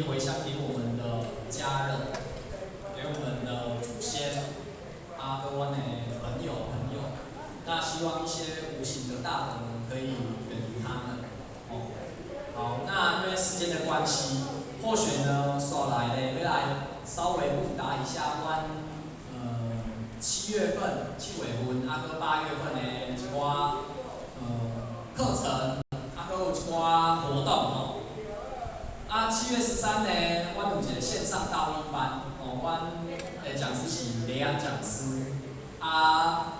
以回向給我們的家人，給我們的祖先，啊，跟阮的朋友朋友。那希望一些無形的大德呢，可以遠離他們。哦，好，那因為時間的關係，或許呢，紲來咧，欲來稍微布達一下阮7月份，啊，閣8月份的一寡課程，啊，閣有一寡活動吼。啊，7月13呢，阮有一個線上道義班，哦，阮的講師是雷安講師，啊，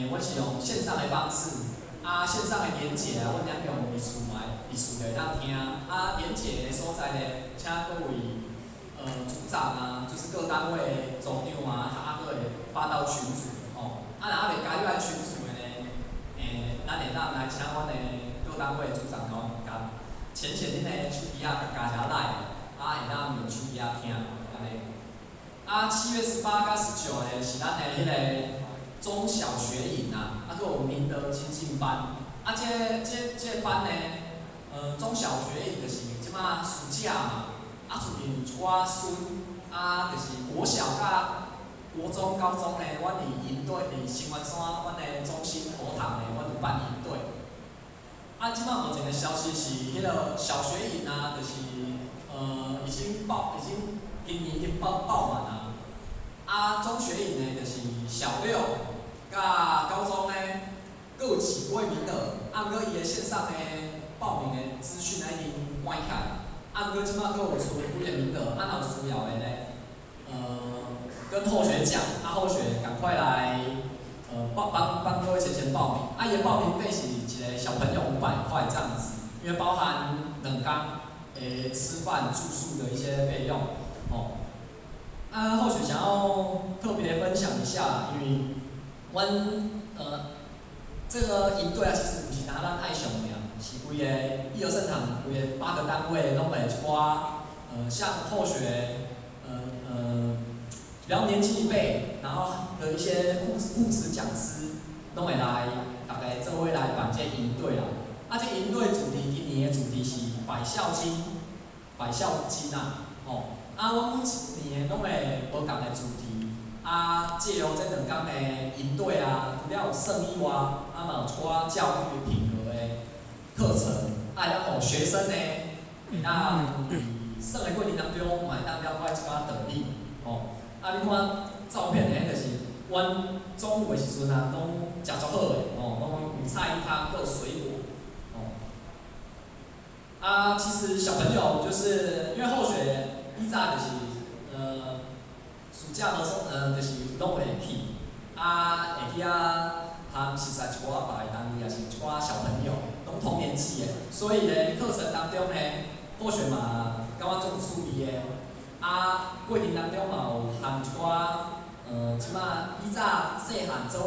阮是用線上的方式，啊，線上的連結啊，阮兩用佇厝內，佇厝就會當聽，啊，連結的所在呢，請各位組長啊，就是各單位的組長啊，啊，閣會發到群組，吼，啊，若猶未加入來群組的呢，咱會當來請阮的各單位的組長共共淺顯恁的手機仔，共加一下 LINE，啊，會當用手機仔聽，按呢。啊，7月18佮19呢，是咱的彼個中小學營啊，啊，閣有明德精進班。啊，這個班呢，中小學營就是這馬暑假嘛，啊，厝裡有一寡孫，啊，就是國小佮國中、高中呢，阮佇營隊，佇新灣山，阮的中心佛堂呢，阮有辦營隊。啊，這馬目前的消息是，彼個小學營啊，就是已經今年已經報滿啊。啊，中學營呢，就是小六佮高中呢，閣有幾位名額，啊，毋過伊的線上的報名的資訊已經關起來，啊，毋過這馬閣有剩幾個名額，啊，若有需要的呢，跟後學講，啊，後學趕快來，報幫幫各位先報名，啊，伊的報名費是一個小朋友500塊這樣子，因為包含兩工吃飯住宿的一些費用，哦。啊，後學想要特別分享一下，因為阮這個營隊啊，其實毋是焦咱愛上爾，是規个義和聖堂規個八個單位攏會一寡像後學比較年輕一輩，然後的一些護持講師，攏會來，逐家做伙來辦這個營隊啦。啊，這營隊主題今年的主題是百孝經，百孝經啊，吼。啊，阮每一年攏會無仝的主題，啊，藉由這兩工的營隊啊，除了有聖以外，啊嘛有一寡教育品格的課程，啊，會當予學生呢，會當佇耍的過程當中，嘛會當了解一寡道理，吼。啊，你看照片的，彼就是阮中午的時陣啊，攏食足好的，吼，攏有菜湯，閣有水果，吼。啊，其實小朋友就是因為後學以早就是暑假的時候，就是攏會去，啊，會去遐通熟悉一寡別的單位，也是一寡小朋友，攏同年紀的，所以咧課程當中呢，後學嘛感覺足有趣味的，啊，過程當中嘛有含一寡，這馬以早細漢做伙。